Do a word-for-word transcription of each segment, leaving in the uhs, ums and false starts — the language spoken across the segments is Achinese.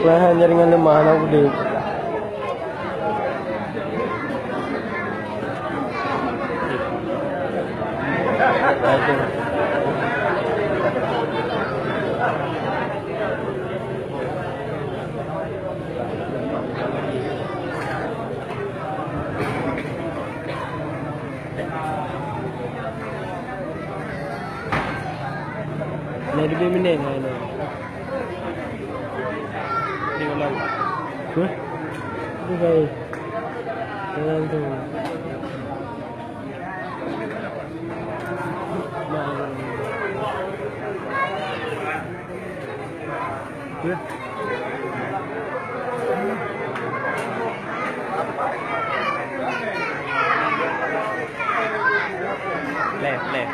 Malahan jaringan lemah na udeb. Nah, lebih meneng lah ni. Dia ulang. Hah? Dia baik. Dalam tu. Nah. Hah? Leh, leh.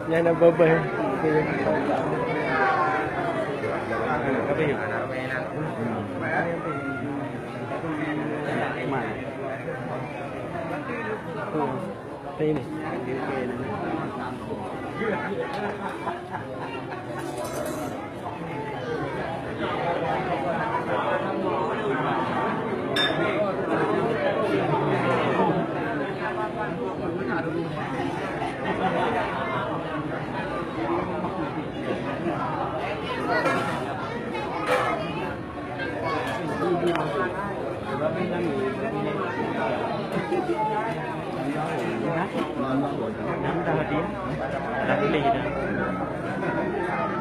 Nyan na babah. Ini.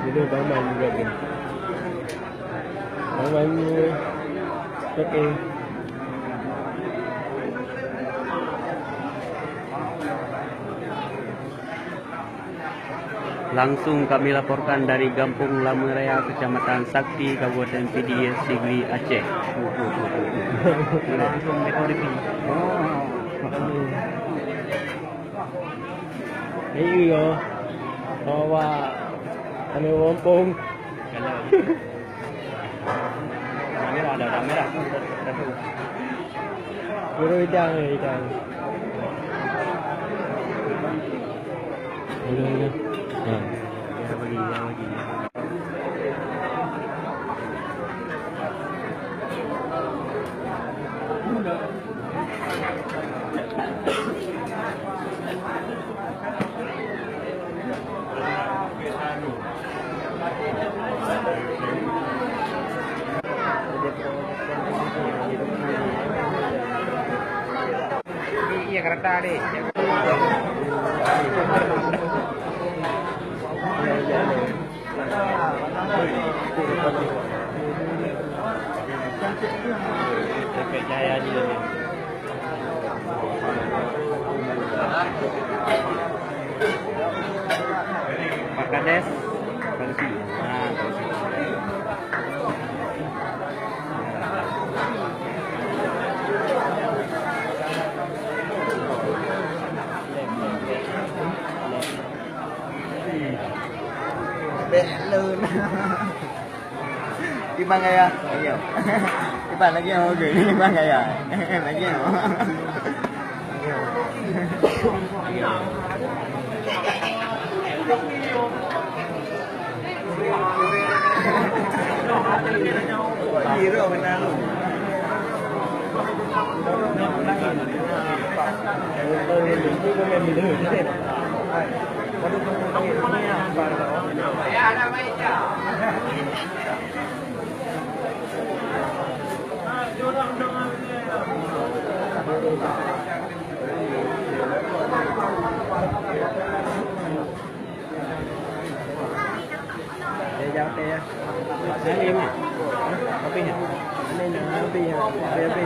Jadi Bang Man juga kan. Bang Man juga. Oke. Langsung kami laporkan dari Gampong Lamui Raya, Kecamatan Sakti, Kabupaten Pidie, Sigli, Aceh. Langsung dari P D P. Ini yo, bawa kami Gampong. Kalau Kamera ada, kamera. Guru idang, idang. Guru, guru. Ha. Dia bagi, dia bagi. Iya, kereta deh. Efek cahaya dia ni. Pak Kades, Pak Lutfi. Ha, Pak Lutfi. Beh lôn. Iban gaya. Ayo. Iban lagi yang oke. Iban gaya. Lagi yang. Giro menang. Dia jawab ya. Ini mah. Kopinya. Ini nah, kopinya. Kopi, kopi.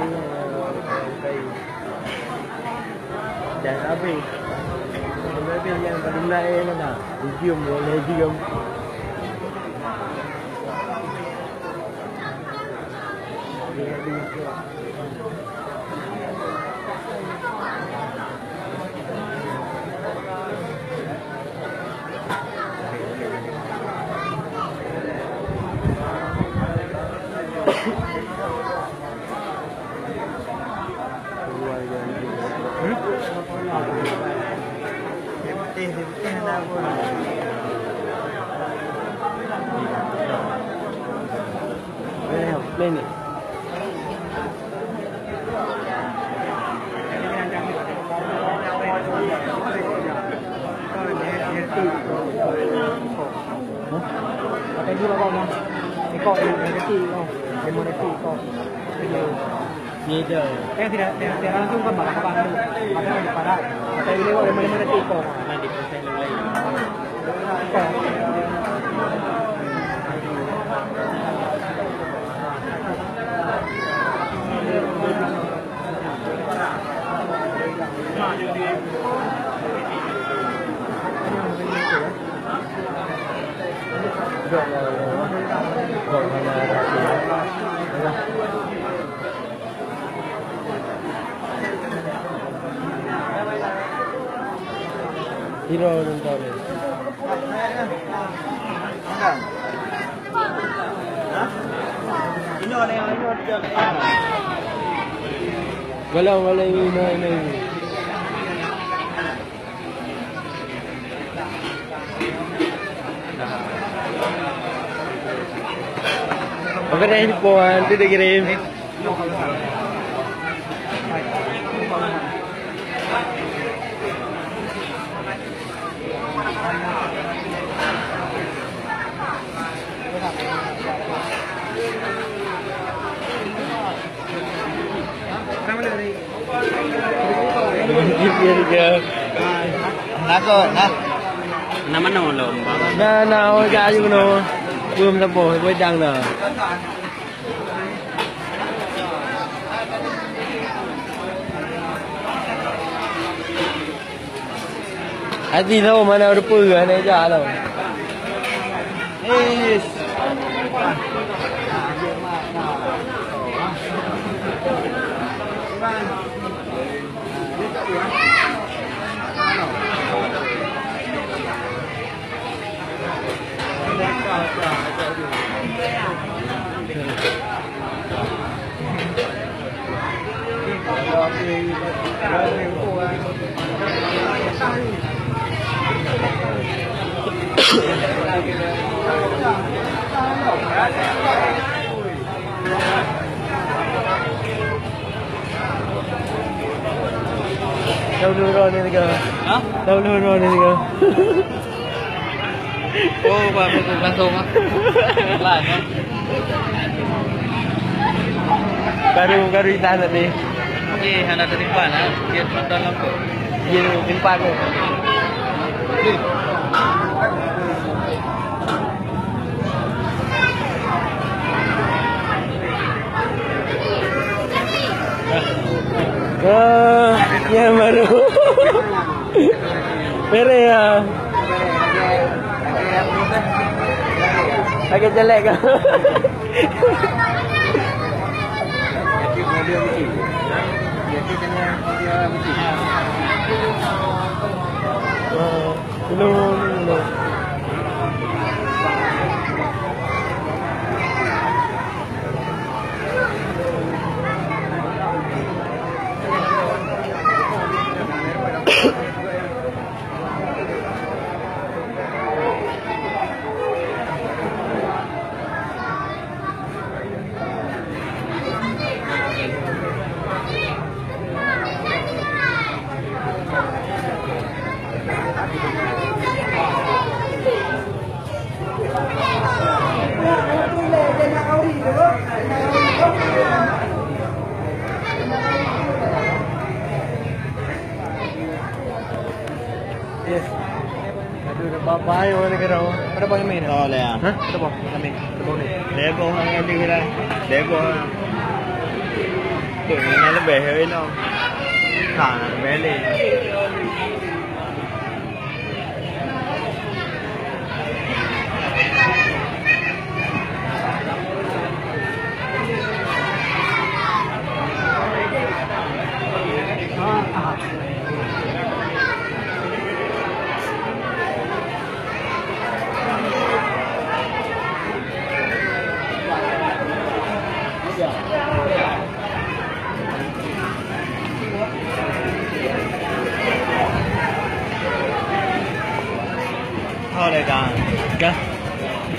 Dah habis. Habis yang paling naik mana? Diem, boleh diem. Ngider. Eh, tidak, tidak, tidak langsung kan malah kapan tu. Maka di parak. Maka ini lewat lima-lima detik kok. Nanti proses dulu lagi. Kok. Piro nonton ni? Golong, golong, ini, ini, ini. Oke deh, info, ah, nanti dikirim. Nakot, nah. Nama nama lo? Nah, nah, oh, jak aju kena. Belum sapa, wedang dah. Hati tahu mana rupa aneuk jak tu. Eish. Tahu dulu ni tiga. Ha? Tahu dulu ni tiga. Oh, baru tu langsung ah. Lain, eh. Baru, baru intat tadi. Okey, hana tertimpa, ha? Dia nonton lampu. Dia tertimpa ke? Ah, yang baru. Beres ya. Lagi jelek ke? Belum, belum. Yes. Aduh, dah bye-bye orang negara. Ada bang Amin? Oh, leh. Hah? Ada bang Amin? Ada bang ni? Leh bang orang negara. Leh bang. Tu ni nak lebih hari ni. Kan lebih ni.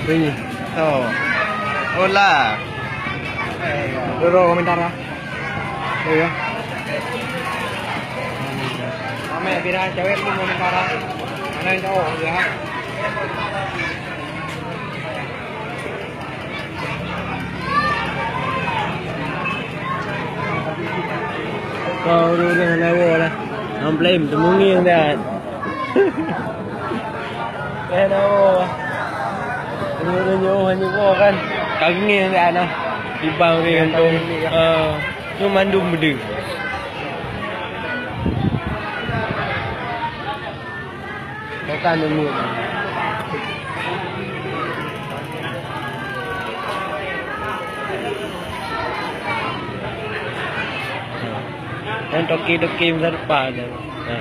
Ini. Oh. Hola. Doro komentar ah. Ya. Ramai pira cewek pun komentar ah. Mana yang cowok ya? Kau ureueng hana woe lah. Hana blem teumeungieng dah. Eh, dah woe. Ureueng nyoe hana woe kan. Ka ngieng dah nah. Tibang ureueng gantung. Ah, nyoe mandum beudeueng. Bukan ilmu. Dan toki-toki masa depan. Ha.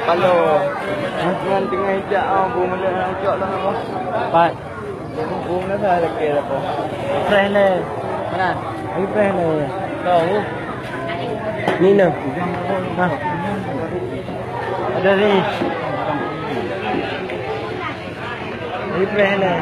Halo. Nyan teungoh ijak ah, bu meuleuh nak ijak lah apa? Pat. Bu meuleuh dah lagi apa? Fresh leh. Mana? Lagi fresh leh. Tahu. Ni nah. Ha. Ada ni. Lagi fresh leh.